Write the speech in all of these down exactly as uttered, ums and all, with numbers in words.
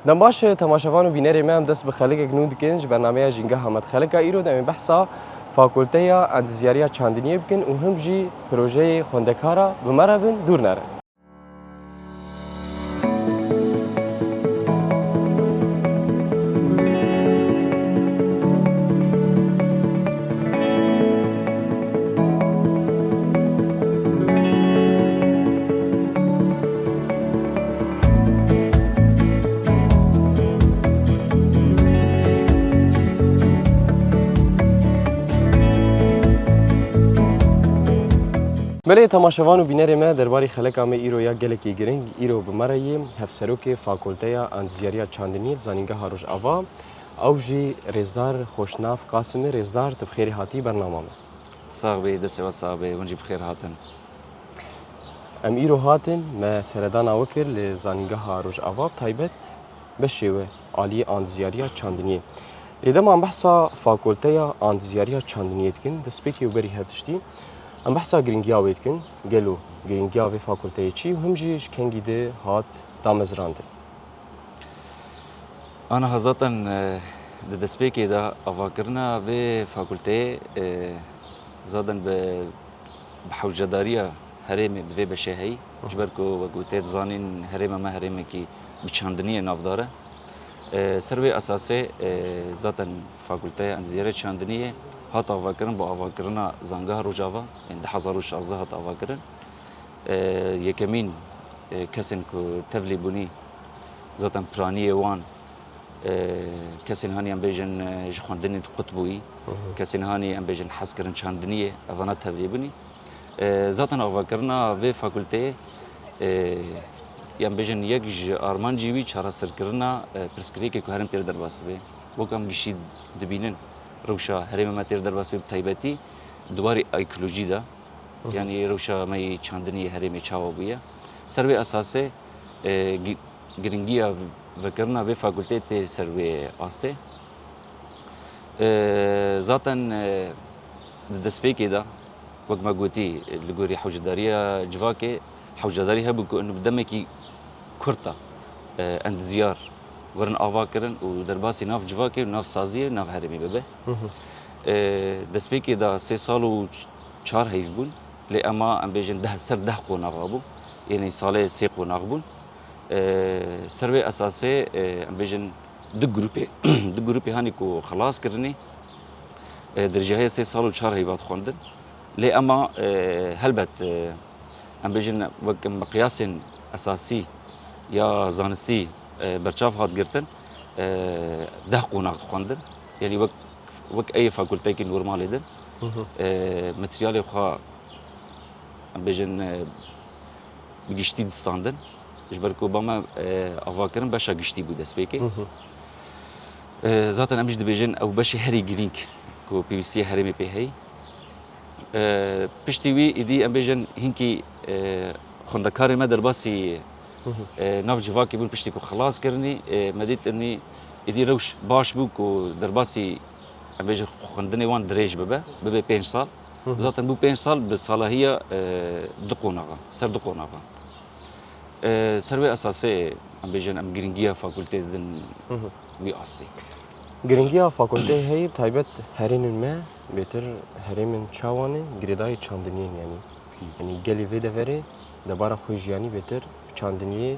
Dem baş, temaşevan û bînerê me, em dest bi xelekek nû dikin ji bernameya Jîngeha Me. Xeleka îro de em ê behsa Fakulteya Endizyariya Çandiniyê bikin û him jî projeyê xwendekara. Bi me re bin, dûr nerin. Belê, temaşevan û bînerê me, derbarê xeleka me îro ya gelekî giring. Îro bi me re yê hevserokê Fakulteya Endizyariya Çandiniyê li Zanîngeha Rojava, ew jî rêzdar Xoşnav Qasimê. Rêzdar, tu bi xêrê hatî bernama me. Sax bî, destê we sax bî, hûn jî bi xêr hatin. Em îro hatin, me seredana we kir li Zanîngeha Rojava, bi taybet beşê we aliyê andizyariya çandiniyê. Lê dema em behsa Fakulteya Andizyariya Çandiniyê dikin, destpêkê û berî her tiştî, em behsa giringiya wê dikin. Gelo giringiya vê fakulteyê çi û him jî ji kengî de hat damezrandin? Aniha zaten, e, di destpêkê de avakirina vê fakulteyê, e, zaten bi, bi hewcedariya herêmê bi vê beşê heyî. Hı hı. Ji ber ku wek tê dizanîn, herêma me herêmekî bi çandiniyê navdar e. E, ser wê esasê, e, zaten Fakulteya Endizyariya Çandiniyê hat avakirin, bi avakirina Zangeha Rojava, yani du hezar û şazdeh hat avakirin. E, yekemîn, e, kesên ku tevlî bûnî, zaten piraniyê wan, e, kesên hanî em bêjin, e, ji xwendinê di qut bûyî, Hı hı. Kesên hanî em bêjin hez kirin çandiniyê, evana tevlî bûnî. E, zaten avakirina vê fakulteyê, e, em bêjin yek ji armancî wî çareserkirina, e, pirsgirêkê ku herêm têr derbas dibe. Wek em giştî dibînin, rewşa herêma me têr derbas dibe, bi taybetî di warê ekolojî de. Hı hı. Yanî rewşa me yê çandinî yê herêmê çawa bûye. Ser vê esasê, e, gi-, giringiya vekirina vê fakulteyê tê ser vê astê. E, zaten, e, di destpêkê de, wek me gotî, li gorî hewcedariya civakê, hewcedarî hebû ku hûn bi demekî kurt de, e, endizyar werin ava kirin û derbasî nav civakê û nav saziyê û nav herêmê bibe. Hı hı. E, destpêkê de sê sal û çar heyv bûn. Lê ema, em bêjin, deh, ser deh qonaxa bû. Ênî salê sê qonax bûn. E, ser wê esasê, e, em bêjin, du grûpê, du grûpê hanî ku xilas kirinê, e, dirêjahiyê sê sal û çar heyva dixwendin. Lê ema, e, helbet, e, em bêjin, wek miqyasên esasî ya zanistî, e, berçav hat girtin, e, deh qonax dixwendin. Yanî wek, wek ey fakulteyekî normalê din, Hı hı. e, materyalê xwe, em bêjin, e, bi giştî distandin. Ji ber ku ba me, e, avakirin beşa giştî bû destpêkê. Hı hı. E, zaten em jî dibêjin ew beşê herî girîng ku pêwîstiyê herêmê pê heyî. E, piştî wî îdî em bêjin hinkî, e, xwendekarê me derbasî, Hı hı. e, nav civakê bûn piştî ku xilas kirinî. E, me dît inî îdî rewş baş bû ku derbasî, em bêjin, xwendinê wan dirêj bibe, bibe pênc sal. Hı hı. Zaten bû pênc sal bi salahiya, e, du qonaxa, ser du qonaxa. E, ser wê esasê, em bêjin, em giringiya fakulteyê didin Hı hı. wî astê. Giringiya fakulteyê heye, bi taybet herêmên me, bêtir herêmên çawa ne, girêdayî çandiniyê ne, yanî. Hı. Yanî gelê vê deverê debara xwe jiyanî bêtir bi çandiniyê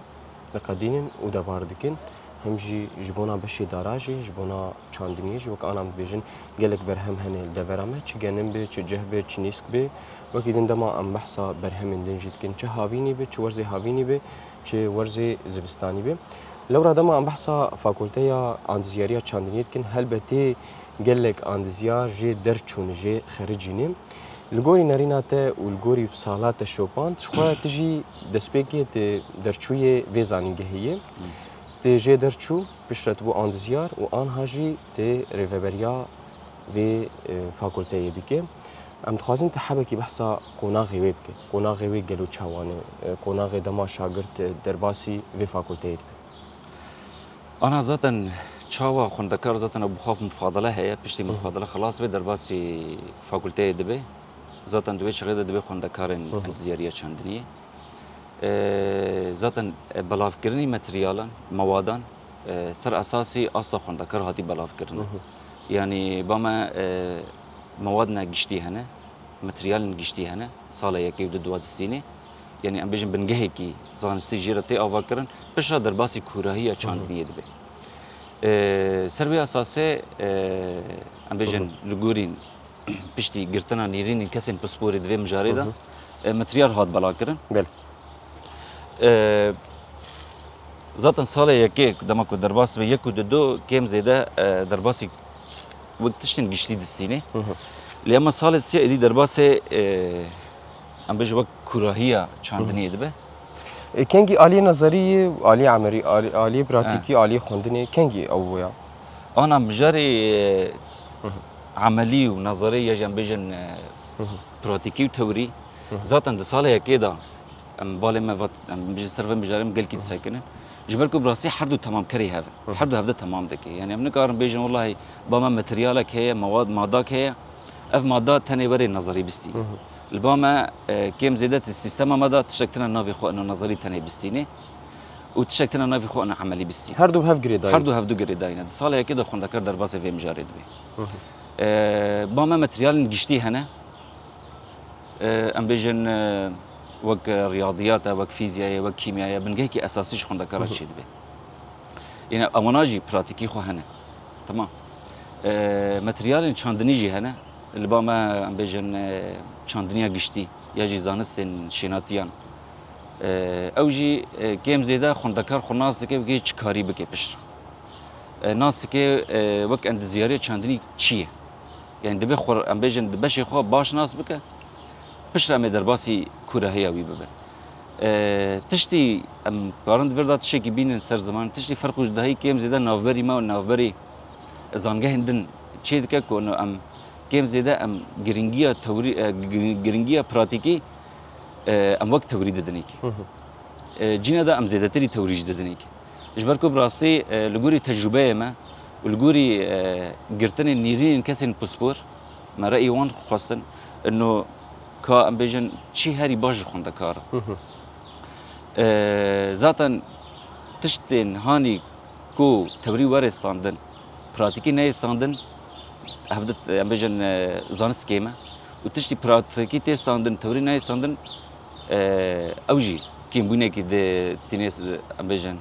diqedînin û debar dikin. Him jî ji bona beşê dara jî, ji bona çandiniyê jî, wek ana em dibêjin, gelek berhem hene li devera me, çi genim be, çi cih be, çi nîsk be. Wekî din dema em behsa berhemên din jî dikin, çi havînî be, çi werzê havînî be, çi werzê zivistanî be. Lewra dema em behsa Fakulteya Andizyariya Çandiniyê dikin, helbetê gelek andizyar jê derçûn, jê xericî ne. Li gorî nerîna te û li gorî sala te şopand, ji xwe tu jî destpêkê tu derçûyê vê zanîngehê yê. Hmm. Tu jê derçû, piştre tu bû andizyar û anha jî tu rêveberiya vê, e, fakulteyê dike. Em dixwazin tu hebekî behsa qonaxê wê bike. Qonaxê wê gelo çawa ne? E, qonaxê dema şagirt, e, derbasî vê fakulteyê dibe. Ana zaten çawa xwendekar zaten ew bi xwe mufadele heye, piştî Hı hı. mufadele xilas be, derbasî fakulteyê dibe. Zaten di wê çaxê de dibe xwendekarên Hı hı. endizyariya çandiniyê. E, zaten, e, belavkirinî materyalan, mewadan, e, ser esasî asta xwendekar hatî belavkirin. Hı hı. Yanî ba me, e, mewadine giştî hene, materyalên giştî hene, sala yekê û du duwa distînê. Yanî em bêjin bingehekî zanistî jê re tê avakirin, piştre derbasî kûrahiya Hı hı. çandiniyê dibe. E, ser wê esasê, e, em bêjin Hı hı. li gorî piştî girtina nêrînên kesên pisporê di vê mijarê de, Hı hı. e, materyal hat belakirin. Belê. E, zaten salê yekê dema ku derbas dibe, yek û du, kêm zêde, e, derbasî wek tiştên giştî distînê. Hı hı. Lê ema salê sê êdî derbasê, e, em bêjin wek kûrahiya çandiniyê Hı hı. dibe. E, kengî aliyê nezerî, aliyê emerî, alî-, aliyê pratîkî, He. aliyê xwendinê, kengî ew bûya? Ana mijarê, e, Hı hı. emelî û nezerî ya jî em bêjin, e, Hı hı. pratîkî û tewrî. Hı hı. Zaten di salê yekê de em balê me vat, em bêjin ser vê mijarê em gelkî Hı hı. disekinin. Ji ber ku bi rastî her du temamkerî hev in. Hı hı. Her du hevde temam dike. Yanî em nikarin bêjin, wellahî, ba me materyalek heye, mewad, madak heye, ev mada tenê were nezerî bistîne. Hı hı. Li ba me, e, kêm zêde di sîstema me de tiştek tune navê xwe ino nezerî tenê bistîne û tiştek tune navê xwe ino emelî bistîne. Her du bi hev girêdayî. Her du hev du girêdayî ne. Di salê yekê de xwendekar derbasê vê mijarê dibe. Hı hı. E, ba me materyalên giştî hene. E, em bêjin, e, wek riyadiyat e, wek fîzya ye, wek kîmya ye, bingehekî esasî ji xwendekara Hı hı. çêdibe. Yine ewana jî pratîkî xwe hene. Tamam. E, materyalên çandinî jî hene. Li ba me, em bêjin, e, çandiniya giştî ya jî zanistên şênatiyan. E, ew jî, e, kêm zêde xwendekar xwe nas dike, wekî çi karî bike piştre. E, nas dike, e, wek endizyariya çandinî çi ye? Yanî divê xwe, em bêjin, di beşê xwe baş nas bike, piştre em ê derbasî kûrahiya wî bibin. E, tiştî em karin di vir de tiştekî bînin ser ziman, tiştî ferq û cudahî kêm zêde navberî me û navberî zangehên din çê dike ku ino em kêm zêde em giringiya tewrî, e, gi-, giringiya pratîkî, e, em wek tewrî didinê kê. Hı hı. E, cîna de em zêdetirî tewrî jî didinê kê. Ji ber ku bi rastî, e, li gorî tecrûbeyê me û li gorî, e, girtinên nêrînên kesên pispor, me reyê wan xwestin, ino ka em bêjin çi herî baş ji xwendekar e. Hı hı. E, zaten tiştên hanî ku tewrî were standin, pratîkî neyê standin, hevdit, em bêjin, e, zanist kêm e. Û tiştî pratîkî tê standin, tewrî neyê standin, e, ew jî kêmbûnekî di tînê, em bêjin,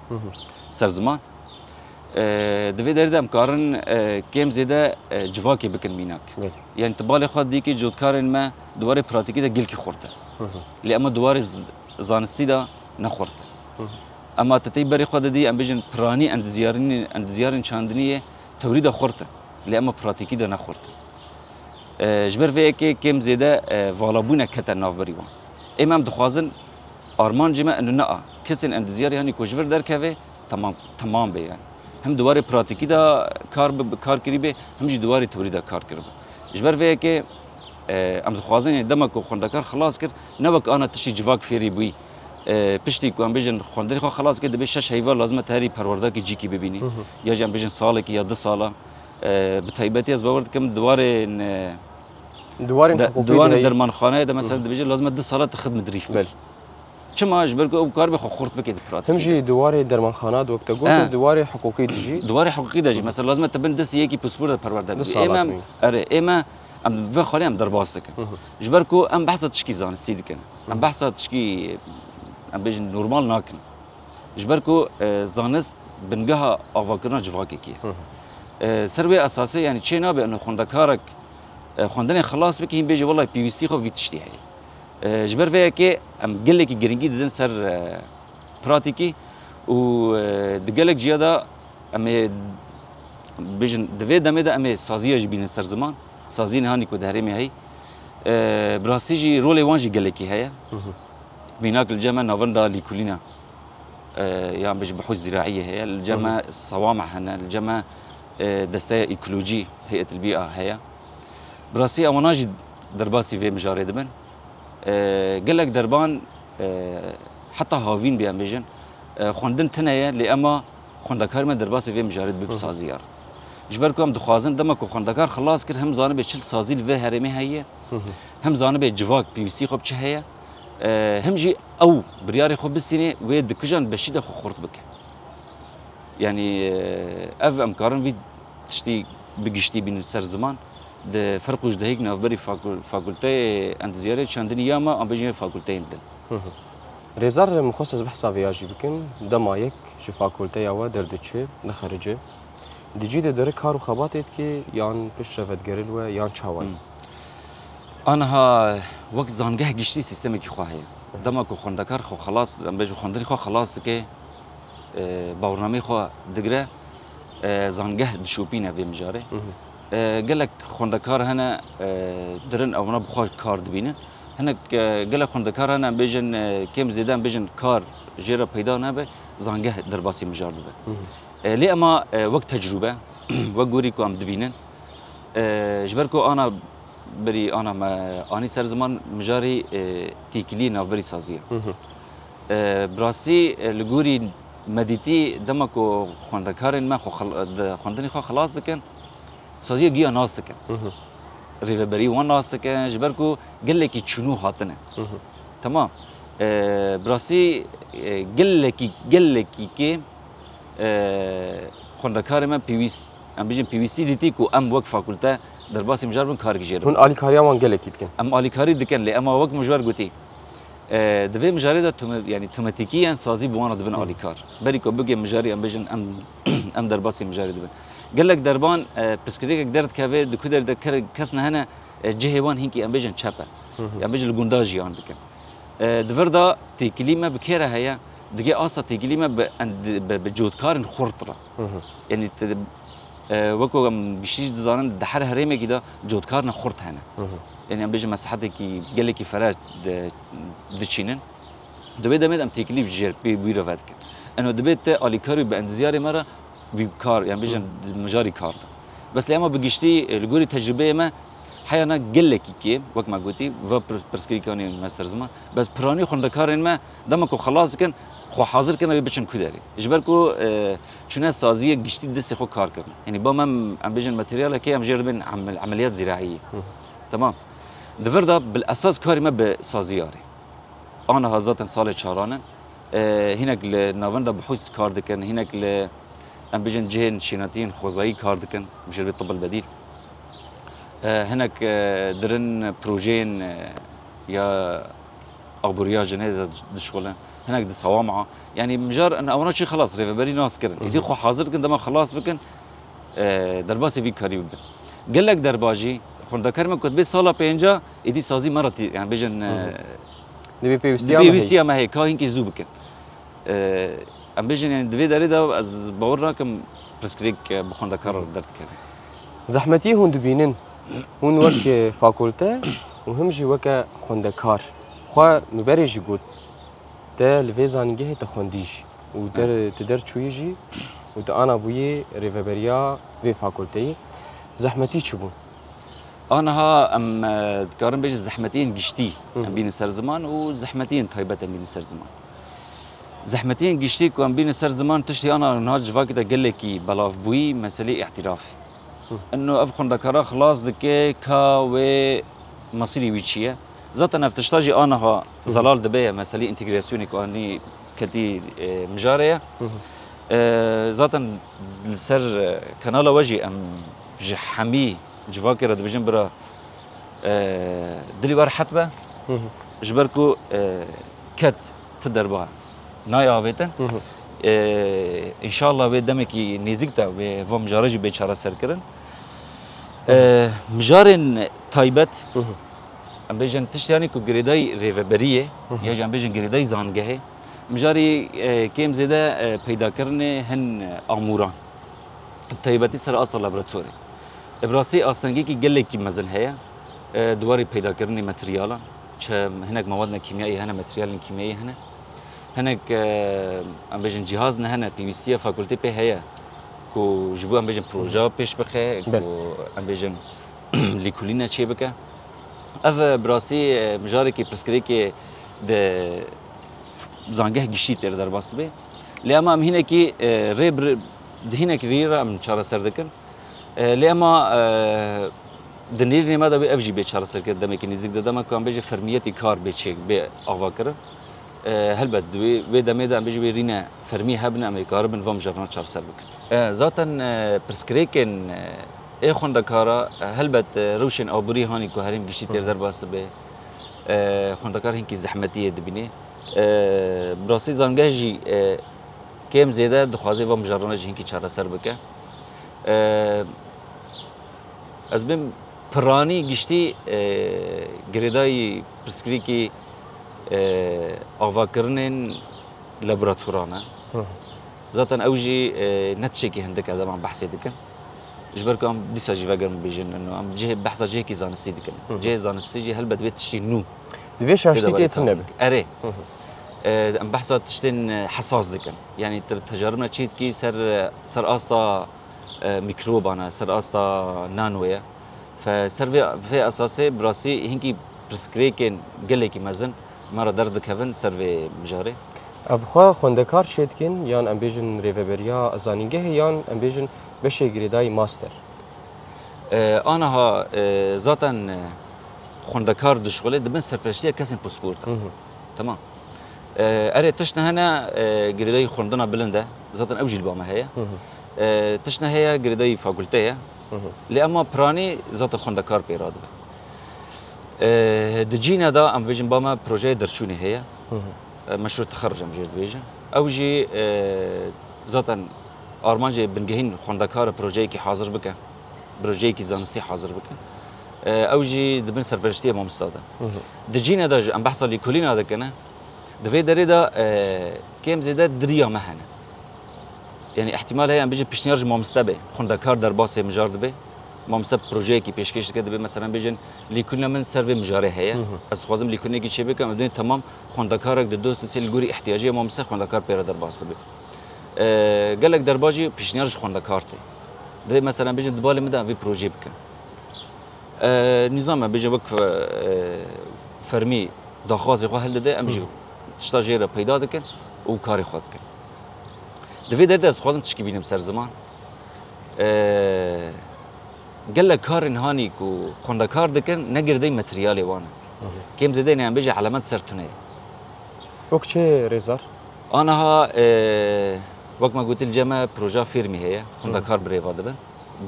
Hı hı. ser ziman. E, di vê derê de em karin, e, kêm zêde, e, civakê bikin mînak. Belê. Yanî tu balê xwe dîkî cotkarên me di warê pratîkî de gelkî xurt e. Hı hı. Lê ema di warê z-, zanistî de ne xurt e. Hı hı. Ema tu tey berê xwe didî, em bêjin piranî endizyarînê-, endizyarên çandiniyê tewrî de xurt e. Lê ema pratîkî de ne xurt e. E, ji ber vê yekê kêm zêde, e, valabûnek kete navberî wan. Ê me em dixwazin armancê me ino ne a. Kesên endizyarî hanî ku ji vir derkeve, temam, temam be yani. Hem di warê pratîkî de kar bi, kar kirî be, hem jî di warê tewrî de kar kiribe. Ji ber vê yekê, e, em dixwazin, yani dema ku xwendekar xilas kir, ne wek ana tiştî civak fêrî bûyî. E, piştî ku em bêjin xwenderê xwe xilas kir, dibê şeş heyva lazim e tu herî perwerdakî cîkî bibînî. Hı hı. Ya jî em bêjin salekî ya du sala. E, bi taybetî ez bawer dikim di warên, e, Di warên de-, hiqûqî di warê de heye. dermanxaneyê de mesela Hı hı. dibêje lazim e du sala tu xidmî dirîv bikî. Belê. Çima? Ji ber ku ew kar be xwe xurt bike di pratîkê Him de. jî di warê dermanxana de wek te got, He. di warê hiqûqî de jî. Di warê hiqûqî de jî. Hı hı. Mesela lazim e tu bin du siyekî pispor de perwerde Du bibî. Ê sala me, bimî. erê, ê me em vê xalê em derbas dikin. Hı hı. Ji ber ku em behsa tişkî zanistî dikin. Hı Em hı. behsa tişkî, em bêjin normal nakin. Ji ber ku, e, zanist bingeha avakirina civakekî ye. Hı hı. E, ser wê esasê, yani çê nabe ino xwendekarek, e, xwendinê xilas bike, hîn bêje, "Welay pêwîstî xwe vî tiştî heye." E, ji ber vê yekê em gelekî giringî didin ser, e, pratîkî û, e, di gelek ciya de em ê bêjin, di vê demê de em ê saziya jî bînin ser ziman. Saziyên hanî ku di herêmê heyî. E, bi rastî jî rolê wan jî gelekî heye. Hı hı. Mînak li cem me navenda lîkolîna, e, yan bêjin buhûs zîraîyê heye, li cem Hı hı. me sewame hene, li cem me, e, desteya ekolojî, Heyet el Bîa heye. Bi rastî ewana jî derbasî vê mijarê dibin. E, gelek derban, e, heta havîn bê em bêjin, e, xwendin tune ye, lê ema xwendekar me derbasî vê mijarê dibe Hı hı. saziyar. Ji ber ku em dixwazin dema ku xwendekar xilas kir, him zanibe çi sazî li vê herêmê heye, Hı hı. him zanibe civak pêwîstî xwe bi çi heye, e, him jî ew biryarê xwe bistîne wê di kijan beşî de xwe xurt bike. Yanî, e, ev em karin vî tiştî bi giştî bînin ser ziman. Di ferq û ji dehêk navberî fakul-, fakulteyê endizyarê çandinî ya me, em bêjin fakulteyên din. Hı hı. Rêzar, min xwest ez behsa vê ya jî bikim. Dema yek ji fakulteya we derdiçi, dixerici. Di cî de dere kar û xebatê dike yan piştre vedigerî li we yan çawa ye? Hmm. Aniha wek zangeh giştî sîstemekî xwe heye. Dema ku xwendekar xwe xelas, em bêjin xwendinê xwe xelas dike, e, bawernameyê xwe digre, e, zangeh dişopîne vê mijarê. Hı hı. E, gelek xwendekar hene, e, dirin ewna bi xwe kar dibînin. Hinek, e, gelek xwendekar hene, em bêjin, e, kêm zêde em bêjin kar jê re peyda nebe, zangeh derbasî mijar dibe. Hı hı. E, lê ema, e, wek tecrûbe, wek gorî ku em dibînin, e, ji ber ku ana berî ana me anî ser ziman mijarî, e, têkilî navberî sazî ye. Hı hı. E, bi rastî, e, li gorî me dîtî dema ku xwendekarên me xwe xel-, di xwendinê xwe xilas dikin, saziya giya nas dikin. Hı hı. Rêveberî wan nas dikin, ji ber ku gelekî çûnû hatine. Hı hı. Temam. E, bi rastî, e, gelekî, gelekî kêm, e, xwendekarê me pêwîst, em bêjin pêwîstî dîtî ku em wek fakulte derbasî mijar bin, karek jê re bin. Hûn alîkariya wan gelekî dikin? Em alîkarî dikin, lê ema wek min ji we re gotî, e, di vê mijarê de tome-, yanî tometîkî yên sazî bi wan re dibin Hı. alîkar. Berî ku bigê mijarî em bêjin em, em derbasî mijarê dibin. Gelek derban, e, pirsgirêkek derdikeve, di ku derê de ke-, kes nehene, e, cihê wan hinkî em bêjin çep e. Hı hı. Em bêjin li gunda jiyan dikin. E, di vir de têkilî me bi kê re heye? Digê asta têkilî me bi end-, bi, bi cotkarên xurt re. Hı hı. Yanî te, e, wek ku em giştî jî dizanin, di her herêmekî de cotkarên xurt hene. Hı hı. Yanî em bêjin mesehetekî gelekî fereh di-, diçînin. Di wê demê de em têkilî jê re pê wî re vedikin. Eno dibê te alîkar wî bi endizyarê me re wî kar, yan bêjin Hı. mijarî kar de. Bes lê ema bi giştî, e, li gorî tecrûbeyê me, heyana gelekî kêm, wek me gotî, va pir-, pirsgirêkanê me ser ziman. Bes piranî xwendekarên me, dema ku xelas dikin, xwe hazir kirine wê biçin ku derê. Ji ber ku, e, çûne saziyê giştî destê xwe kar kirin. Yanî ba me em, em bêjin materyalekê em jê re dibên emel-, emeliyat zîraîyê. Hı. Temam. Di vir de bil esas karê me bi saziyarê. Aniha zaten salê çaran in. E, hinek li navenda buhûs kar dikin, hinek li, em bêjin, cihên şînatiyên xwezayî kar dikin, bi jêrbê tibil bedîl. E, hinek, e, dirin projeyên, e, ya aboriya jinê de dişxulin, hinek di sawama. Yanî mijar, in, ewna çi xelas, rêveberî nas kirin. Hı hı. Êdî xwe hazir dikin, dema xelas bikin, e, derbasî vî karî bibin. Gelek derba jî, xwendekar me ku dibê sala pênca, êdî sazî me re tî-, yani bêjin, Hı hı. e, Dibê pêwîstiya dibê me heye. Pêwîstiya me heye, ka hinkî zû bikin. E, em bêjin, yani di vê derê de ez bawer nakim pirsgirêk, e, bi xwendekar Hı hı. derdikeve. Zehmetiyê hûn dibînin, hûn wek, e, fakulte û him jî weke xwendekar. Xwe miberê jî got, te li vê zanîngehê te xwendî jî û der, Hı. tu derçûyî jî û tu ana bûyî rêveberiya vê fakulteyî. Zehmetî çi bûn? Aniha em, e, dikarin bêjin zehmetiyên giştî Hı hı. em bînin ser ziman û zehmetiyên taybet em bînin ser ziman. Zehmetiyên giştî ku em bînin ser ziman tiştî ana niha civakê de gelekî belav bûyî meselê îtirafê. Hı. Ino ev xwendekara xilas dike ka wê mesîrî wî çi ye. Zaten ev tişta jî aniha Hı hı. zelal dibe ye, meselê întegrasyonê ku anî ketî, e, mijarê ye. Hı hı. E, zaten li ser, e, kanala we jî em ji hemî civakê re dibêjin bira, e, dilî we rehet be. Hı hı. Ji ber ku, e, ket ti derba nayê avêtin. Hı hı. E, înşallah wê demekî nêzîk de wê va mijare jî bê çareserkirin. Hı hı. E, mijarên taybet, Hı hı. em bêjin tişt yanî ku girêdayî rêveberiyê, Hı hı. ya jî em bêjin girêdayî zangehê, mijarî, e, kêm zêde, e, peydakirinê hin amûran. Bi taybetî ser asta laboratorê. Bi rastî astengekî gelekî mezin heye. E, di warê peydakirinê materyalan, çi hinek mewad ne kîmyayî hene, materyalên kîmyayî hene. Hinek, e, em bêjin cîhaz ne hene, pêwîstiya fakultê pê heye ku ji bo em bêjin proje pêş bixe, Belê. ku em bêjin lêkolîne çê bike. Ev, e, bi rastî, e, mijarekî pirsgirêkê di zangeh giştî tê re derbas dibe. Lê ema em hinekî, e, rê bi, di hinekî rê re em çareser dikin. E, lê ema, e, di nêrînê me de wê ev jî bê çareserkirin demekî nêzîk de, dema ku em bêjin fermiyetî kar bê çêk, bê avakirin. E, helbet, di wê, wê demê de em bêjin wê rîne fermî hebin, em ê karibin van mijarana çareser bikin. E, zaten, e, pirsgirêkên, e, ê xwendekara, e, helbet, e, rewşên aborî hanî ku herêm giştî têr derbas dibe, e, xwendekar hinkî zehmetiyê dibîne. E, bi rastî zangeh jî, e, kêm zêde dixwaze van mijarana jî hinkî çareser bike. E, Ez bêm piranî giştî, e, girêdayî pirsgirêkî, e, avakirinên laboraturan e. Hı hı. Zaten ew jî, e, ne tiştekî hindik e, dema behsê dikin. Ji ber ku em dîsa jî vegerin bibêjin, ino em cihê, behsa cihekî zanistî dikin. Hı hı. Cihê zanistî jî helbet wê tiştî nû Divê şaştî tê tune be. Erê. Hı hı. E, em behsa tiştên, e, hesas dikin. Yanî te, tecaribna çî dikî ser, ser asta e, mîkrobana ser asta nanoye. Fe ser vê, vê esasê bi rastî hinkî pirsgirêkên gelekî mezin me re derdikevin ser vê mijarê. Ev xwe xwendekar çêdikin yan em bêjin rêveberiya zanîngehê yan em bêjin beşê girêdayî master? E, aniha, e, zaten, e, xwendekar dişuxulê dibin serpereştiya kesên pispor de. Hı hı. Tamam. E, erê tişt hene, e, girêdayî xwendina bilind e. Zaten ew jî li ba me heye. Hı hı. E, tişt heye girêdayî fakulte ye. Hı hı. Lê ema piranî zaten xwendekar pê radibe. E, di cîne de em bêjin ba me projeyê derçûnê heye. Hı hı. E, meşrû texerruc em jê dibêjin. Ew jî, e, zaten armancê bingehîn xwendekar e projeyekî hazir bike. Projeyekî zanistî hazir bike. E, ew jî dibin serpereştiya mamosta de. Hı hı. Di cîne de jî em behsa lîkolîna dikine. Di vê derê de, e, kêm zêde diriya me hene. Yanî îhtîmal heye em bêjin pişniyar ji mamoste be. Xwendekar derbasê mijar dibe. Mamoste projeyekî pêşkêş dike, dibe mesela bêjin lîkolîna min ser vê mijarê heye. Hı hı. Ez dixwazim lîkolînekî çêbikim, em dibên temam xwendekarek di dosisê li gorî ihtiyacê mamoste xwendekar pê re derbas dibe. E, gelek derba jî pişniyar ji xwendekar tê. Divê mesela bêjin di balê min de em vê projeyê bikin. E, nîzam e, bêjin wek, e, fermî daxwazê xwe hildide, em jî Hı. tişta jê re peyda dikin û karê xwe dikin. Di vê derê de ez dixwazim tişkî bînim ser ziman. E, gelek karên hanî ku xwendekar dikin, ne girêdayî materyalê wan e. Hı hı. Kêm zêde ne em bêje elemet ser tune ye. Wek çi rêzar? Aniha, e, wek me gotî li cem me proja fêrmî heye, xwendekar bi rê ve dibin.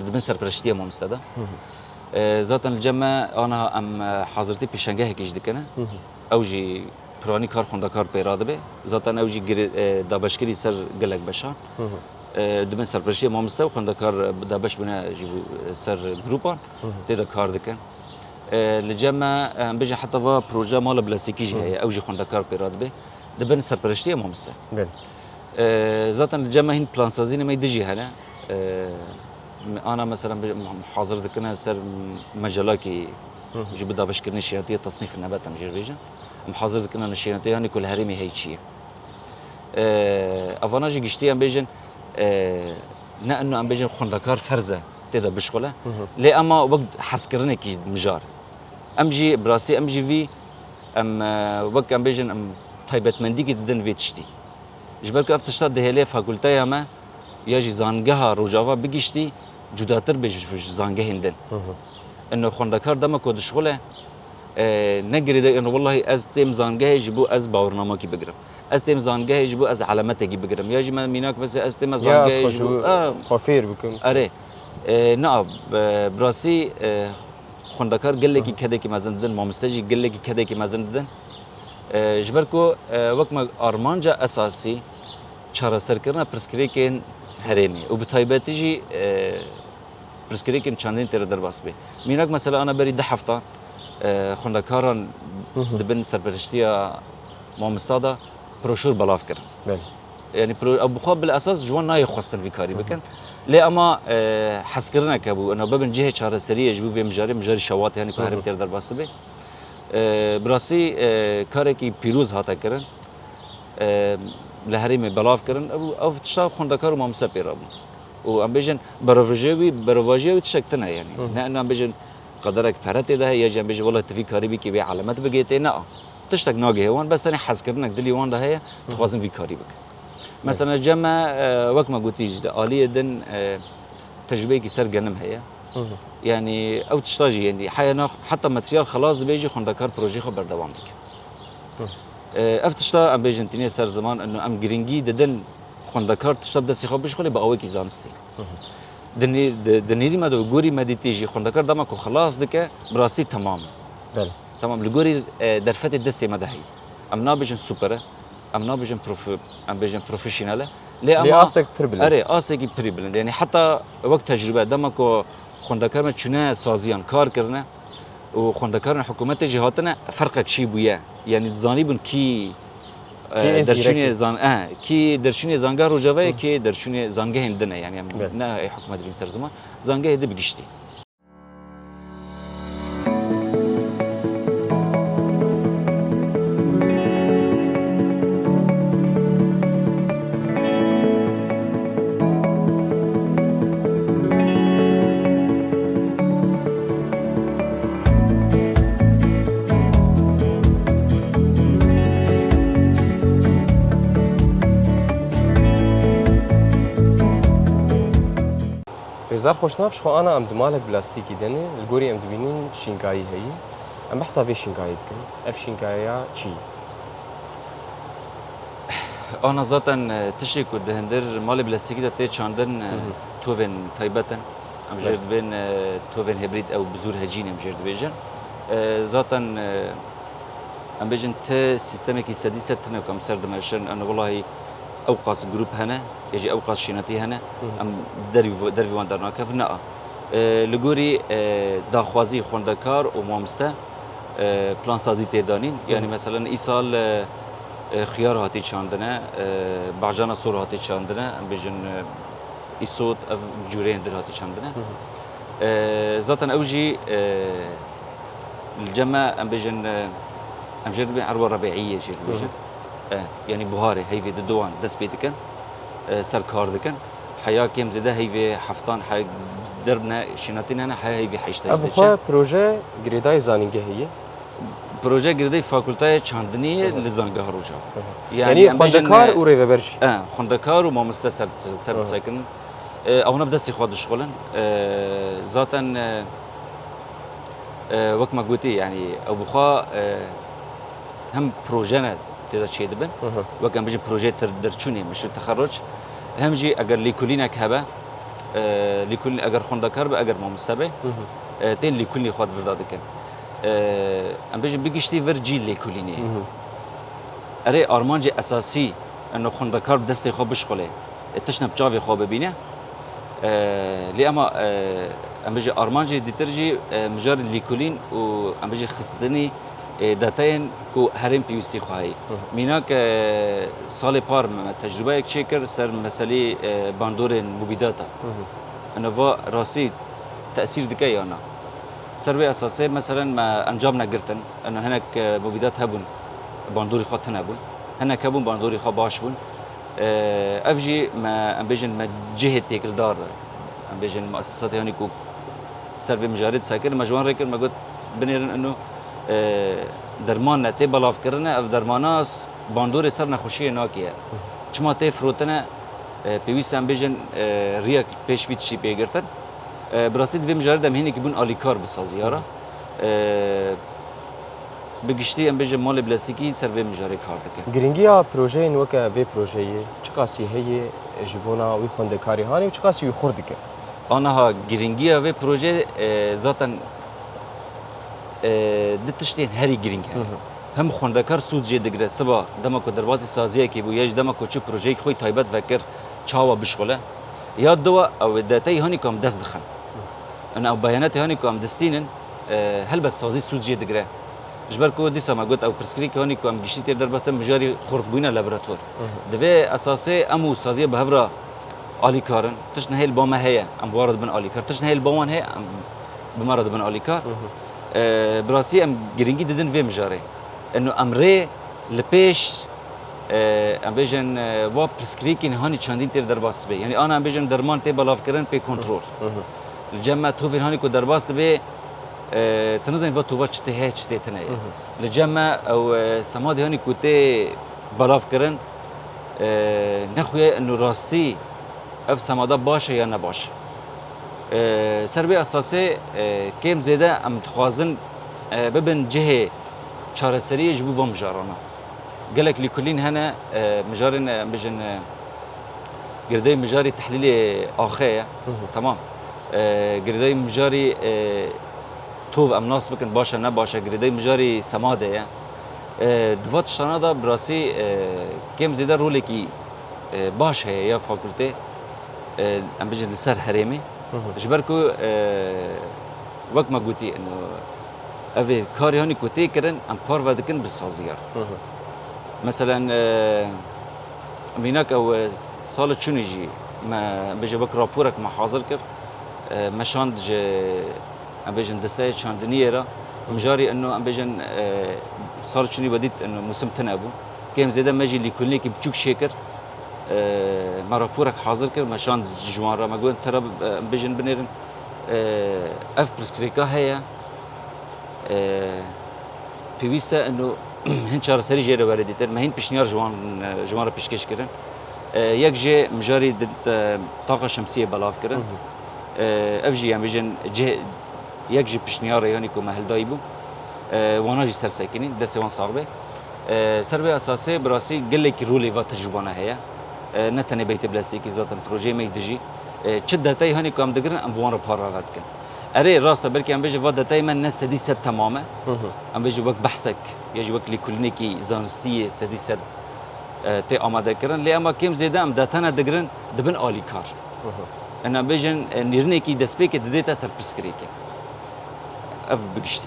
Dibin serpereştiya mamoste de. Hı hı. E, zaten li cem me aniha em, e, hazirtî pêşengehekî jî dikine. Hı hı. Ew jî piranî kar xwendekar pê radibe. Zaten ew jî girê-, e, dabeşkirî ser gelek beşan. Hı hı. E, dibin serpereştiya mamoste û xwendekar, e, dabeş bûne ji bo, e, ser grûpan. Hı hı. Tê de kar dikin. E, li cem me, e, em bêjin heta va proje mala plastîkî jî Hı hı. heye. Ew jî xwendekar pê radibe. Dibin serpereştiya mamoste. Belê. E, zaten li cem me hîn plansazînê me dijî hene. E, me ana mesela bêjin hazir dikine ser mecelakî Hı hı. ji bo dabeşkirinê şênatiyê tesnîf nebet em jê bêjin. Em hazir dikine nişênatiyê hanî ku li herêmê hey çi ye. E, evana jî giştî em bêjin, e, ne ino em bêjin xwendekar ferz e tê de bişxule. Hı hı. Lê ema wek hezkirinekî mijar. Em jî bi rastî em jî vî em, e, wek em bêjin em taybetmendîkî didin vê tiştî. Ji ber ku ev tişta dihêlê fakulteya me ya jî zangeha Rojava bigiştî cudatir be ji, ji zangehên din. Hı hı. Ino xwendekar dema ku dişxule, e, ne girêde, ino wellahî ez têm zangehê ji bo ez bawirnamakî bigirim. Ez têm zangehê ji bo ez elemetekî bigirim. Ya jî me mînak mesela ez têm Ya ez zangehê xwe ji ji bo, bo, e, xwe fêr bikim. Erê. E, na, e, bi rastî, e, xwendekar gelekî Hı hı. kedekî mezin didin, mamoste jî gelekî kedekî mezin didin. E, ji ber ku, e, wek me armanca esasî çareserkirina pirsgirêkên herêmê û bi taybetî jî, e, pirsgirêkên çandîn tê re derbas bê. Mînak mesela ana berî du heftan, e, xwendekaran Hı hı. di bin serpereştiya mamosta de broşûr belav kirin. Belê. Yanî pro-, ew bi xwe bil esas ji wan nayê xwestin vî karî Hı hı. bikin. Lê ema, e, hezkirinek hebû, ina bibin cihê çareseriyê ji bo vê mijarê, mijarî şewatê, yanî ku Hı hı. herêm tê re derbas dibe. E, bi rastî, e, karekî pîroz hate kirin. E, li herêmê belav kirin. Ew, ev tişta xwendekar û mamoste pê re bûn. Û em bêjin, berovajiya wî, berovajiya wî tiştek tune ye, yanî. Hı hı. Ne, ne em bêjin, qederek pere tê de heye, ya jî em bêjin, wela tu vî karî bikî, vê elemet bigê tê, ne. Tiştek nagihê wan, bes tenê hezkirinek dilî wan de heye, Hı hı. dixwazin vî karî bikin. Mesela cem me, e, wek me gotî jî, di aliyê din, e, tecrubeyekî ser genim heye. Hı hı. Yanî ew tişta jî, yanî heya nax-, heta materyal xelas dibe jî xwendekar projeyê xwe berdewam dike. Hı. E, ev tişta em bêjin tînê ser ziman, eno em girîngî didin xwendekar tişta bi destê xwe bişxulê bi awekî zanistî. Di nî-, di, di nîrî me de û gorî me dîtî jî xwendekar dema ku xilas dike, bi rastî temam e. Belê. Temam, li gorî, e, derfetê destê me de heyî. Em nabêjin super e, em nabêjin profi-, em bêjin profesyonel e. Lê Lê ama astek pir bilind. Erê, astekî pirî bilind. Yanî heta wek tecrube, dema ku xwendekar me çûne saziyan kar kirine û xwendekarên hikûmetê jî hatine, ferqek çî bûye. Yanî dizanîbûn kî, Kê e, ê derçûnê zîrek e. zan-, e, kê derçûnê zangeh Rojava ye, Hı. kê derçûnê zangehên din e. Yanî em Evet. ne ê hikûmet bîn ser ziman. Zangehê di bi giştî. Rêzdar Xweşnav, ji xwe ana em di malek bi lastîkî de ne, li gorî em dibînin şînkayî heye. Em behsa vê şînkayê dikin. Ev şînkayeya çi ye? Ana zaten, e, tiştê ku di hundir malê bi lastîkî de tê çandin, e, Hı hı. tovên taybet in. Em jêr Evet. dibên, e, tovên hibrid ew bi zûr hecîn em jêr dibêjin. E, zaten, e, em bêjin ti sîstemekî sedî sed tune ku em ser dimeşin, em welahi ew qas grûp hene, ya jî ew qas şînatî hene, Hı hı. em dervî, dervî wan dernakevin, na. E, li gorî, e, daxwazî xwendekar û mamoste, e, plansazî tê danîn. Hı hı. Yanî meselen îsal, e, e, xiyar hatî çandine, e, bacana sor hatî çandine, em bêjin, e, îsot, ev cûreyên din hatî çandine. Hı hı. E, zaten ew jî, e, li cem me, em bêjin, e, em jêr dibên erwa rebîîyê jêr Hı hı. dibêjin. E, yanî buharê heyvê di dowan dest pê dikin, e, ser kar dikin. Heya kêm zêde heyvê heftan, he derbne şînatî nene, he heyvê heşta Ev jî bi diçe. xwe proje girêdayê zanîngehê ye? Proje girêdayê fakultaya çandinî ye Hı hı. li Zangeha Rojava. Hı hı. Yanî Yanî em bêjin, xwendekar e, û rêveber jî. e, xwendekar û mamoste ser, ser, ser Hı hı. disekinin. E, ewna bi destê xwe dişxulin. E, zaten, e, e, wek me gotî, yanî ew bi xwe, e, hem proje ne tê de çêdibin. Hı hı. Wek em bijin projeyê ter-, derçûnê, meşrû texerruc. Hem jî eger lêkolînek hebe, e, lêkolîn eger xwendekar be, eger mamoste be, Hı hı. e, tên lêkolînê xwe di vir de dikin. E, em bijin bi giştî vir cî lêkolînê. Hı hı. Erê, armancê esasî, eno xwendekar bi destê xwe bişxulê. E, tiştine bi çavê xwe bibîne. E, lê ema, e, em bijî armancê dîtir jî, e, mijarê lêkolîn û em bijî xistinî, e, detayên ku herêm pêwîstî xwe heyî. Hı hı. Mînak, e, salê par me tecrubeyek çêkir ser meselê, e, bandorên mubîdata. Hı hı. Eno va rastî tesîr dike ya na? Ser wê esasê, meselen, me encam negirtin. Eno hinek, e, mubîdat hebûn, bandorî xwe tune bûn. Hinek hebûn, bandorî xwe baş bûn. E, ev jî me, em bêjin, me cihê têkildar, em bêjin, muesesatê hanî ku ser vê mijarê disekirin, me ji wan rê kir, me got, binêrin eno, e, derman ne tê belavkirine, ev dermana s-, bandorê ser nexweşiyê nakiye. Çima tê firotine, e, pêwîst e, em bêjin, e, riyek pêş vî tiştî pê girtin. E, bi rastî di vê mijarê de em hênekî bûn alîkar bi saziya re. E, Bi giştî em bêjin malê bileztîkî ser vê mijarê kar dike. Girîngiya projeyên weke vê projeyê çiqasî heye ji bona wî xwendekarê hanê û çiqasî wî xurt dike? Aniha girîngiya vê projeyê, e, zaten, e, du tiştên herî girîng hene. Hı hı. Hem xwendekar sûd jê digire siba dema ku derbasî saziyekê bû ya jî dema ku çi projeyekî xwe yî taybet vekir çawa bişxule. Ya diwa ew detayî hanî ku em dest dixin. Ena ew beyanatê hanî ku em distînin, e, helbet sazî sûd jê digire. Ji ber ku dîsa me got ew pirsgirêkê hanî ku em giştî têr derbas in mijarî xurtbûyîna laboratuvar. Hı hı. Divê esasê em û saziya bi hev re alîkar in. Tişt nehê li ba me heye, em bi wan re dibin alîkar. Tişt nehê li ba wan heye, em bi me re dibin alîkar. Hı hı. E, bi rastî em girîngî didin vê mijarê. Eno em rê li pêş, e, em bêjin, e, wa pirsgirêkên hanî çandîn têr derbas dibe. Yanî ana em bêjin derman tê belavkirin pê kontrol. Hı hı. Li cem me tovên hanî ku derbas dibe, e, tu nizanî va tova çi tê heye, çi tê tune ye. Hı hı. Li cem me ew, e, semadê hanî ku tê belavkirin, e, nexuye ino rastî ev semada baş e ya ne baş e. E, ser vê esasê, e, kêm zêde em dixwazin, e, bibin cihê çareseriyê ji bo van mijarana. Gelek lîkolîn hene, e, mijarên, e, em bêjin, e, girêdayî mijarî tehlîlê axê ye. Hı hı. Tamam. E, girêdayî mijarî, e, tov em nas bikin, baş e, ne baş e, girêdayî mijarî semadê ye. E, di va tiştana de bi rastî, e, kêm zêde rolekî, e, baş heye ya fakultê, e, em bêjin li ser herêmê. Hı hı. Ji ber ku, e, wek me gotî, ino, ev ê karê hanî ku tê kirin, em parve dikin bi saziyer. Hı hı. Meselen, e, mînak ew, e, sala çûnê jî me, em bêjin wek raporek me hazir kir, e, me şand ji, em bêjin desteyê çandiniyê re, mijarî ino, em bêjin, e, sala çûnê we dît ino mûsim tune bû. Kêm zêde me jî lîkolînekî biçûk çêkir, e, me raporek hazir kir, me şand ji wan re, me got, tira, e, em bêjin binêrin, e, ev pirsgirêka heye. E, pêwîst e ino hin çareserî jê re were dîtin. Me hîn pişniyar ji wan, ji wan re pêşkêş kirin. E, yek jê mijarî di, e, taqa şemsiyê belav kirin. Hı hı. E, ev jî, em bêjin, cih-, yek ji pişniyarê yanî ku me hildayî bû. E, wana jî ser sekinîn, destê wan sax be. E, ser vê esasê bi rastî gelekî rolê va tecrûbana heye. E, ne tenê beytê bilestikî, zaten projeyê me yî dijî. E, çi detayî hanî ku em digirin, em bi wan re parve vedikin. Erê, rast e, belkî em bêjin va detayê me ne sedî sed temam e. Hı hı. Em bêjin wek behsek, ya jî wek lêkolînekî zanistî yê sedî sed, e, tê amadekirin. Lê ema kêm zêde em detayê digirin, dibin alîkar. Hı hı. Em bêjin, e, nêrînekî destpêkê didête ser pirsgirêkê. Ev bi giştî.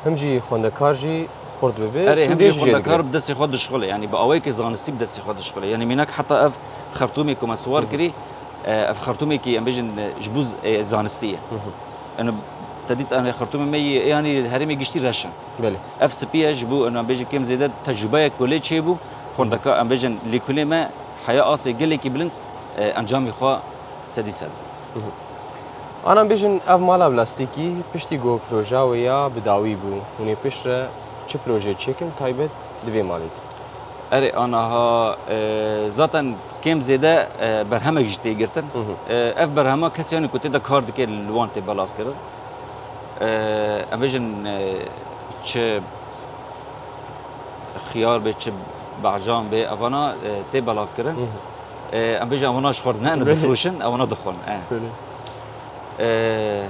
Him jî xwendekar jî xurt bibe, Erê, him sûdê jî jî jê xwendekar digre. Bi destê xwe dişixule, yanî bi awayekî zanistî bi destê xwe dişixule. Yanî mînak heta ev xertûmê ku me siwar Hı hı. kirî, e, ev xertûmekî, em bêjin, e, ji bo z-, e, zanistî ye. Hı hı. Eno, te dît, em ê xertûmê me yê, yanî herêmê giştî reş in. Belê. Ev spî ye, ji bo, eno, em bêjin kêm zêde tecrûbeyek ku lê çêbû, xwendekar, em bêjin lêkolê me heya asê gelekî bilind, e, encamê xwe sedî sed bû. Hı hı. Ana bêjin ev mala plastîkî piştî ku proja wê ya bi dawî bû, hûn ê piştre çi proje çêkin taybet di vê malê de? Erê, anaha, e, zaten kêm zêde, e, berhemek jî tê girtin. Hı hı. E, ev berhema kesê yanî ku tê de kar dike li wan tê belavkirin. E, em bêjin, e, çi xiyar bê, çi bacan bê, evana, e, tê belavkirin. Hı hı. E, em bêjin evana ji xwe ne, ne Belê. difroşin, evana dixwin. E. Belê. E,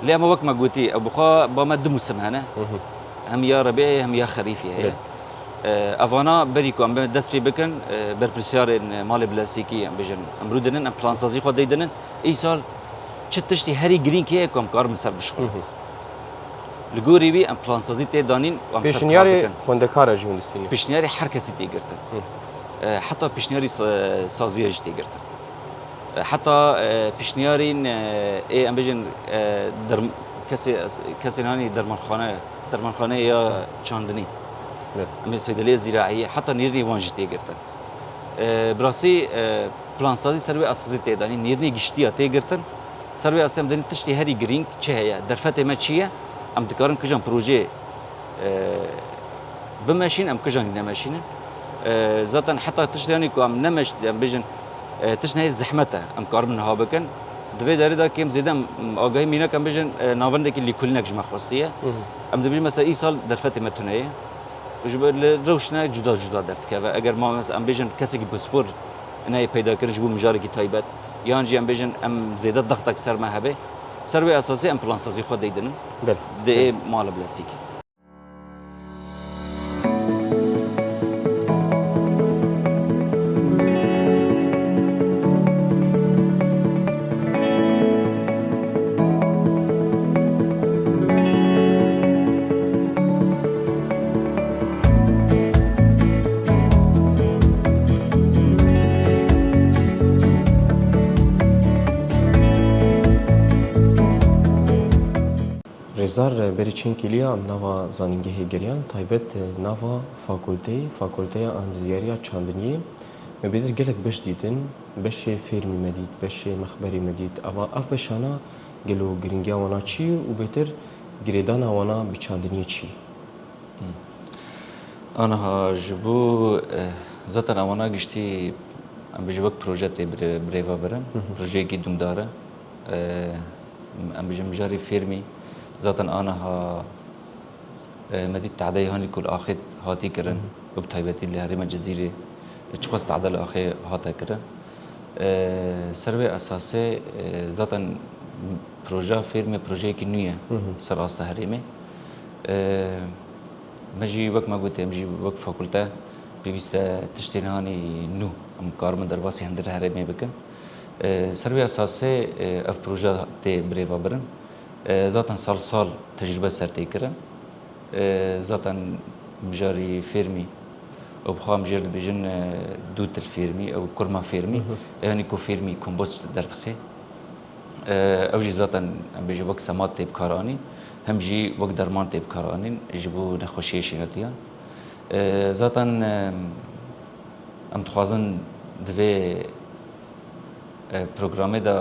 lê ema wek me gotî, ew bi xwe ba me du mûsim hene. Hı hı. Hem ya rebî heye, hem ya xerîfî heye. Belê. E, evana berî ku em dest pê bikin, e, berpirsiyarên malê bilestîkî em bêjin, em rûdinin, em plansazî xwe dêdinin. Îsal çi tiştî herî girîng heye ku em karin ser bişuxulin. Hı hı. Li gorî wî em plansazî tê danîn û em ser kar Pêşniyarê dikin. xwendekar e jî hûn distînin. Pêşniyarê her kesî tê girtin. Hı. E, heta pêşniyarî sa-, saziya jî tê girtin. E, heta, e, pêşniyarên, e, ê em bêjin, e, derm-, kesê, kesên hanî dermanxane, dermanxane ya çandinî. Evet. Em ê seydeliya zîraî, heta nêrînê wan jî tê girtin. E, bi rastî, e, plansazî ser wê esasî tê danîn, nêrînê giştî ya tê girtin. Ser wê esasî em dibînin tiştê herî girîng çi heye, derfetê me çi ye, em dikarin kijan projeyê, e, bimeşînin, em kijan jî nemeşînin. E, zaten heta tiştê yanî ku em nemeş-, em bêjin, e, tişt nehê zehmet e, em karibin niha bikin. Di vê derê de kêm zêde em agahî mînak em bêjin, e, navendekî lîkolînek ji me xwestiye. Hı hı. Em dibînin mesela îsal derfetê me tune ye. Ji ber li rewş ne cuda cuda derdikeve. Eger ma mes-, em bêjin kesekî pispor neyê peyda kirin ji bo mijarekî taybet, yan jî em bêjin em zêde dextek ser me hebe, ser wê esasî em plansazî xwe deydinin. Belê. Di Belê. mala bilestîkî. Rêzdar, berî çend kêliya em nava zanîngehê geriyan, taybet nava fakulteyê, Fakulteya Anzîyariya Çandiniyê. Me bêtir gelek beş dîtin, beşê fêrmî me dît, beşê mexberî me dît. Ava ev beşana gelo girîngiya wana çi ye û bêtir girêdana wana bi çandiniyê çi ye? Hmm. Aniha ji bo, eh, zaten ewana giştî em bêjin wek proje tê bire-, birêve birin. Hı hı. Projeyekî dûmdar e. Eh, em bêjin mijarê fêrmî. Zaten aniha, eh, me dît tehdeyê hanî ku li axê hatî kirin. Hı hı. û bi taybetî li herêma Cizîrê çiqas tadel axê hate kirin. E, ser vê esasê, e, zaten projeya fêrmê projeyekî nû ye Hı hı. ser asta herêmê. E, me jî wek me gotê, em jî wek fakulte pêwîst e tiştên hanî nû em karibin derbasî hundir herêmê bikin. E, ser vê esasê, e, ev proje tê birêvebirin. E, zaten sal sal tecrûbe ser tê kirin. E, zaten mijarî fêrmî, ew bi xwe em jê re dibêjin, e, dûtil fêrmî, ew kurma fêrmî, Hı hı. e, yanî ku fêrmî kompost derdixe. E, ew jî zaten em bêjin wek semat tê bi kar anîn, hem jî wek derman tê bi kar anîn ji bo nexweşiyê şênetiyan. E, zaten, e, em dixwazin di vê e, programê de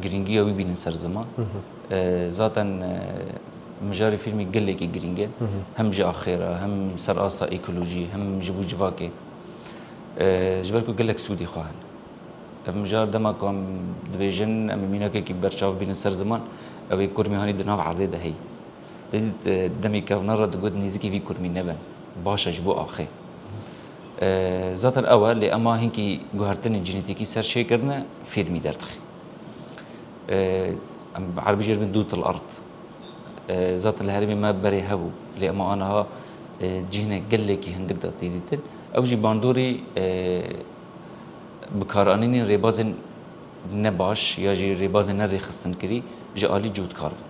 girîngiya wî bînin ser ziman. Hı hı. E, zaten, e, mijarê fêrmî gelekî girîng e. Hı hı. Hem ji axê re, hem ser asta ekolojî, hem ji bo civakê. E, ji ber ku gelek sûdê xwe hene. Ev mijar dema ku em dibêjin, em ê mînakekî berçav bînin ser ziman, ew ê kurmî hanî di nav erdê de heyî. Te dît, e, demê kevnar re digot nêzîkî vî kurmî nebin. Baş e ji bo axê. E, zaten ew e, lê ema hinkî guhertinên cînetîkî ser şêkirine, fêrmî derdixe. E, em erebî jê re dibin dût el erd. E, zaten li herêmê me berê hebû, lê ema aniha, e, cihine gelekî hindik de tê dîtin. Ew jî bandorî, e, bikaranînên rêbazên ne baş ya jî rêbazên ne rêxistinkirî ji alî cotkar ve.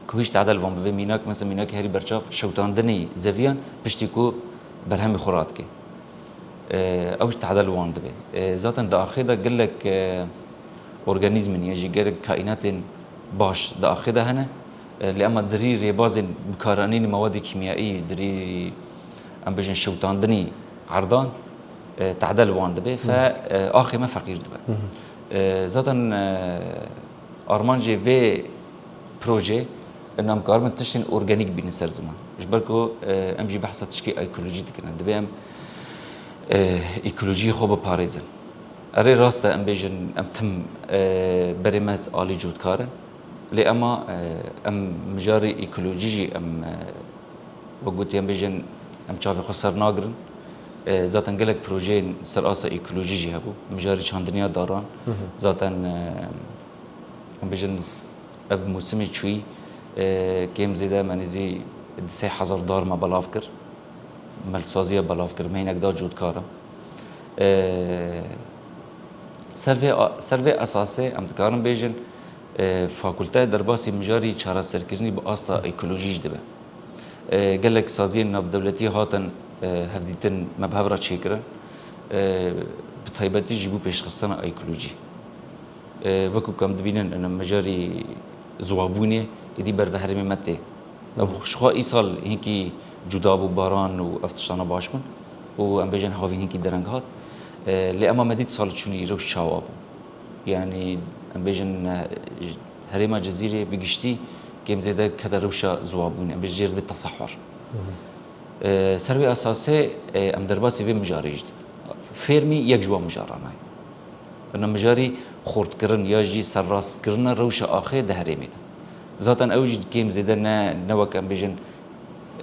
Ku hîç tadel wan bibe mînak, mesela mînak herî berçav şewtandinê zeviyan piştî ku berhemê xwe radike. E, ew ji tadel wan dibe. E, zaten di axê de gelek, e, organîzmin ya jî gelek kaînatên baş di axê de hene. E, lê ema dirî rêbazên bikaranînê mewadê kîmyayî, dirî em bêjin şewtandinî erdan, e, tadel wan dibe, fe, e, axê me feqîr dibe. Hı hı. E, zaten, e, armancê vê projê, em em karibin tiştên organîk bînin ser ziman. Ji ber ku, e, em jî behsa tişkê ekolojî dikin. Divê em, e, ekolojiyê xwe biparêzin. Erê rast e, em bêjin, em tim, e, berê me alî cotkar e. Lê ema, e, em mijarê ekolojî jî em, e, wek gotî em bêjin, em çavê xwe ser nagirin. E, zaten gelek projeyên ser asta ekolojî jî hebû. Mijarê çandiniya daran. Hı hı. Zaten, e, em bêjin s-, ev mûsimê çûyî, e, kêm zêde me nêzî di sê hezar dar me belav kir. Me li saziya belav kir, me hinek da cotkara. E, ser vê a-, ser vê esasê em dikarin bêjin, e, fakulte derbasî mijarî çareserkirinî bi asta ekolojî jî dibe. E, gelek saziyên navdewletî hatin, e, hevdîtin me bi hev re çêkirin. E, bi taybetî jî bo pêşxistina ekolojî. E, wekî ku em dibînin, ina mijarî ziwabûnê êdî ber ve herêmê me tê. Ew ji xwe îsal hinkî cuda bû, baran û ev tiştana baş bûn û em bêjin havîn hinkî dereng hat. E, lê ema me dît sal çûnî rewş çawa bû. Yanî em bêjin, e, herêma Cizîrê bi giştî kêm zêde kete rewşa ziwabûnê. Em bêjin jê re dibê tesehur. Hı hı. E, ser vê esasê, e, em derbasî vê mijarê jî dibin. Fêrmî yek ji wan mijaran e. Ina mijarî xurtkirin ya jî serrastkirina rewşa axê di herêmê de. Zaten ew jî kêm zêde ne, ne wek em bêjin,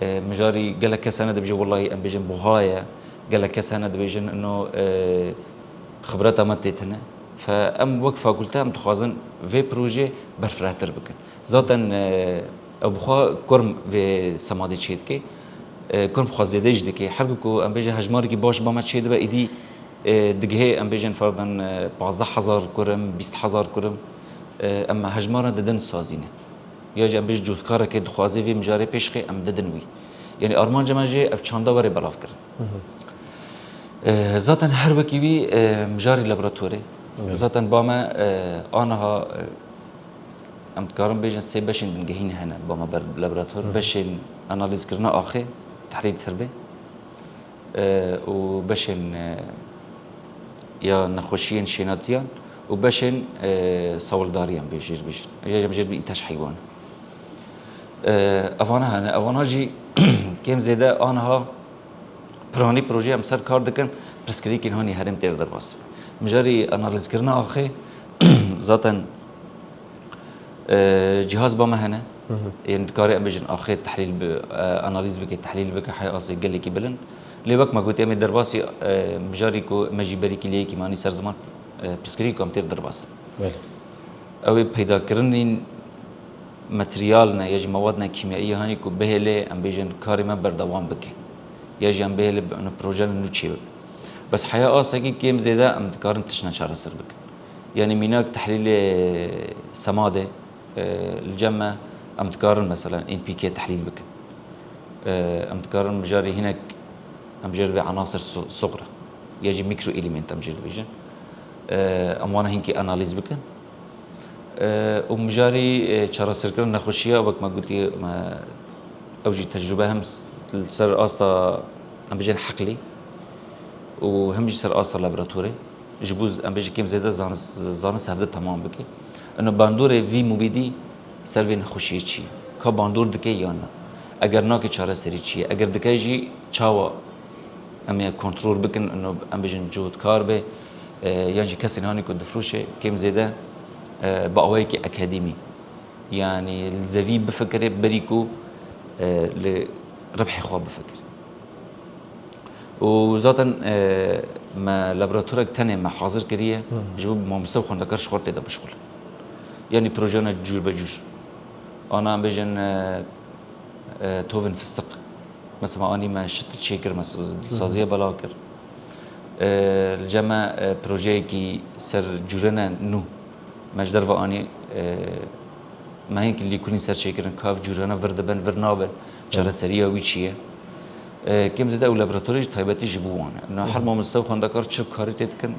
e, mijarî gelek kes hene dibêjin, wellahî em bêjin buha ye, gelek kes hene dibêjin ino, e, xibreta me tê tune. Fe em wek fakulte em dixwazin vê projê berfirehtir bikin. Zaten, e, ew bi xwe kurm vê semadê çêdike. E, kurm xwe zêde jî dike. Her ku, ku em bêjin hejmarekî baş ba me çêdibe, êdî, e, digihê em bêjin ferdan, e, pazdeh hezar kurm, bîst hezar kurm. E, em hejmara didin sazîne. Ya jî em bêjin cotkarekê dixwaze vê mijarê pêşxê em didin wî. Yanî armanca me jê ev çanda were belavkirin. Hı hı. E, zaten her wekî wî, e, mijarî laboratorê. Evet. Zaten ba me, e, aniha, e, em dikarin bêjin sê beşên bingehîn hene ba me ber laborator. Hı hı. Beşên analîzkirina axê, tehlîl tirbê, e, û beşên, e, ya nexweşiyên şênatiyan û beşên, e, sawildariyan bê jêr bêjin. Ya em jêr bi întaj heywan. E, evana hene, evana jî kêm zêde aniha Piranî projeyê em ser kar dikin, pirsgirêkên hanî herêm tê re derbas dibe. Mijarî analîzkirina axê, zaten, e, cîhaz ba me hene. Hı hı. Yên dikare em bêjin axê tehlîl bi, e, analîz bike, tehlîl bike, heye asê gelekî bilind. Lê wek me gotî, em ê derbasî, e, mijarî ku me jî berî kî lê yekî manî ser ziman, e, pirsgirêk ku em têr derbas dibin. Belê. Ew ê peydakirinên materyal ne ya jî mewad ne kîmyayî hanî ku bihêlê em bêjin karê me berdewam bike. Ya jî em bihêlê bi, proje nû çêbibe. Bes heya asekî kêm zêde em dikarin tiştine çareser bikin. Yanî mînak tehlîlê semadê, e, li cem me em dikarin mesela N P K tehlîl bikin. E, em dikarin mijarê hinek, em jê re vê enasir su-, suxra ya jî mîkroelemênt em jê re dibêjin. E, em wana hinkî analîz bikin. E, û mijarî, e, çareserkirin nexweşiya wek me gotî, me ew jî tecrûbe hem s-, li ser asta em bêjin heqlî û hem jî ser asta laboratorê. Ji bo z-, em bêjin kêm zêde zanis-, zanist hevde temam bike. Ino bandorê vî mubîdî ser vê nexweşiyê çi ye? Ka bandor dike yan na? Eger nake çareserî çi ye? Eger dike jî çawa em ê kontrol bikin, ino em bêjin cotkar be, e, yan jî kesên hanî ku difroşe, kêm zêde, e, bi awayekî akademî, yanî li zevî bifikire berî ku, e, li ribhê xwe bifikire. Û zaten, e, me laboratorek tenê me hazir kiriye, Hı. ji bo mamoste û xwendekar ji xwe tê de bişxulin. Yanî projeyane cûr be cûr. Ana em bêjin, e, e, tovên fistiq. Mesela anî me şitir çêkir, me s-, Hı hı. saziye belav kir. E, li cem me, e, projeyekî ser cûrene nû me ji derve anî, e, me hinkî lîkurîn ser çêkirin, ka ev cûrene vir dibin, vir nabin, çareseriya wî çi ye? E, kêm zêde ew laboratorê jî taybetî ji bo wan e. Na her Hı hı. mamoste û xwendekar çi karî tê dikin?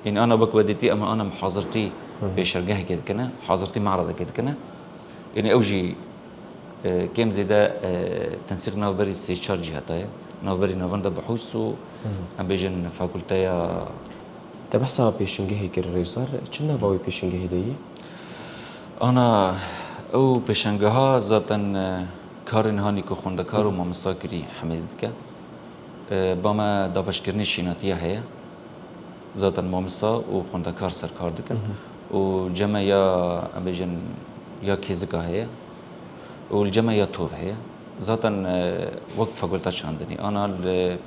Yanî ana wek we dîtî, em ana hazirtî Hı hı. pêşergehekê dikine, hazirtî me'redekê dikine. Yanî ew jî, e, kêm zêde, e, tensîq navberî sê çar cîheta ye. Navberî navenda bihûs û Hı hı. em bêjin fakulteya Te behsa pêşengehê kir, Rêzdar. Çi nava wê pêşengehê de yî? Ana, ew pêşengeha zaten, e, karên hanî ku xwendekar û mamosta kirî hemêz dike. E, ba me dabeşkirinê şînatiya heye. Zaten mamosta û xwendekar ser kar dikin. Hı hı. Û cem me ya, em bêjin, ya kêzika heye. Û li cem me ya tov heye. Zaten, e, wek fakulta çandinî. Ana li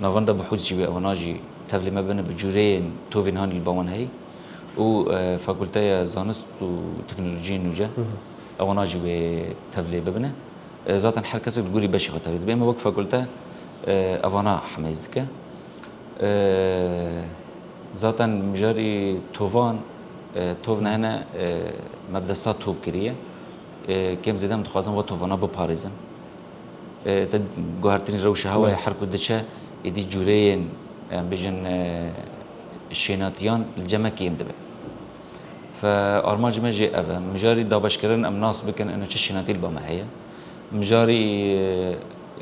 navenda bihûs jî wê ewana jî tevlê me bine bi cûreyên tovên hanî li ba wan heyî. Û, e, fakulteya zanist û teknolojiyên nûje Hı hı. ewana jî wê tevlê bibine. E, zaten her kesek li gorî beşê xwe tevlê dibe. Me wek fakulte, e, evana hemêz dike. E, zaten mijarî tovan, e, tov nehene, e, me bi desta tov kiriye. E, kêm zêde em dixwazin we tovana biparêzin. E, te guhertinî rewşa hewa ye, Belê. her ku diçe, êdî cûreyên, em bêjin, e, şênatiyan li cem me kêm dibe. Fe armancê me jê ev e. Mijarî dabeşkirin em nas bikin, ino çi şênatî li ba me heye. Mijarî, e,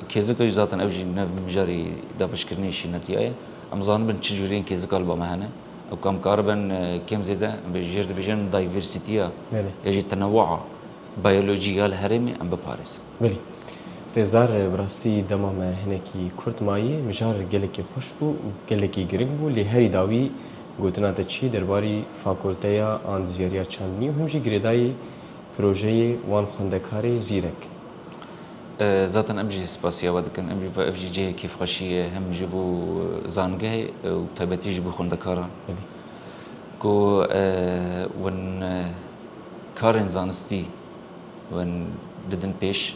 kêzika jî zaten ew jî nev mijarî dabeşkirinê şînatiya ye. Em zanibin çi cûreyên kêzika li ba me hene. Ew kam karibin, e, kêm zêde, em bê jêr dibêjin diversitiya Belê. ya jî tenewua biyolojî ya li herêmê em biparêzin. Belê. Rêzdar, bi rastî dema me hinekî kurt mayî, mijar gelekî xweş bû û gelekî giring bû, lê herî dawî gotina te çî derbarî fakulteya andizyariya çandinî û him jî girêdayî projeyê wan xwendekarê zîrek. E, zaten em jî spasiya we dikin. Em jî ve ev jî cihê kêfxweşî ye, hem ji bo zangehê, e, û taybetî ji bo xwendekaran. Belê. Ku, e, win, e, karên zanistî win didin pêş,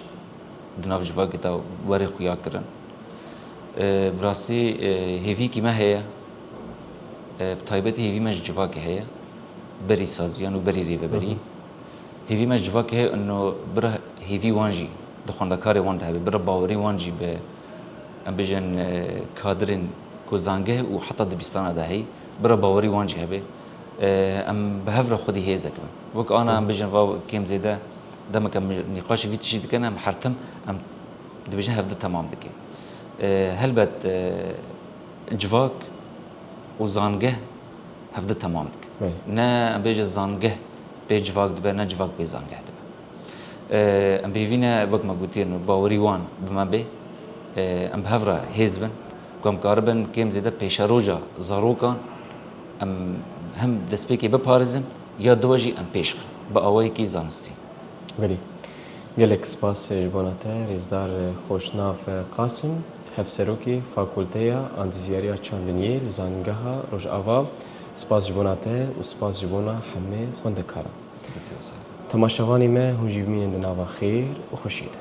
di nav civakê de were xuya kirin. E, bi rastî, e, hêvîkî me heye, e, bi taybetî hêvî me ji civakê heye, berî saziyan û berî rêveberî. Hı hı. Hêvî me ji civakê heye, ino bira hêvî wan jî di xwendekarê wan de hebe, bira bawerî wan jî bi, em bêjin, e, kadirên ku zangeh û heta dibistana de heyî, bira bawerî wan jî hebe. E, em bi hev re xwedî hêzek bin. Wek ana em bêjin va kêm zêde demeke em nîqaşê vî tiştî dikin, em her tim em dibêjin hevdi temam dike. E, helbet, e, civak û zangeh hevdi temam dike. Belê. Ne em bêje zangeh pê civak dibe, ne civak pê zangeh dibe. E, em pêvî ne, wek me gotiye, bawerî wan bi me bê. E, em bi hev re hêz bin, ku em karibin kêm zêde pêşeroja zarokan em hem destpêkê biparêzin, ya diwe jî em pêş xin, bi awayekî zanistî. Belê. Gelek spas ji bona te, Rêzdar Xweşnav Qasim. Hevserokê Fakulteya Andizyariya Çandiniyê li Zanîngeha Rojava, spas ji bona te û spas ji bona hemê xwendekaran. Destê xwe sağ. Temaşevanê me, hûn jî bimînin di nava xêr û xweşiyê de.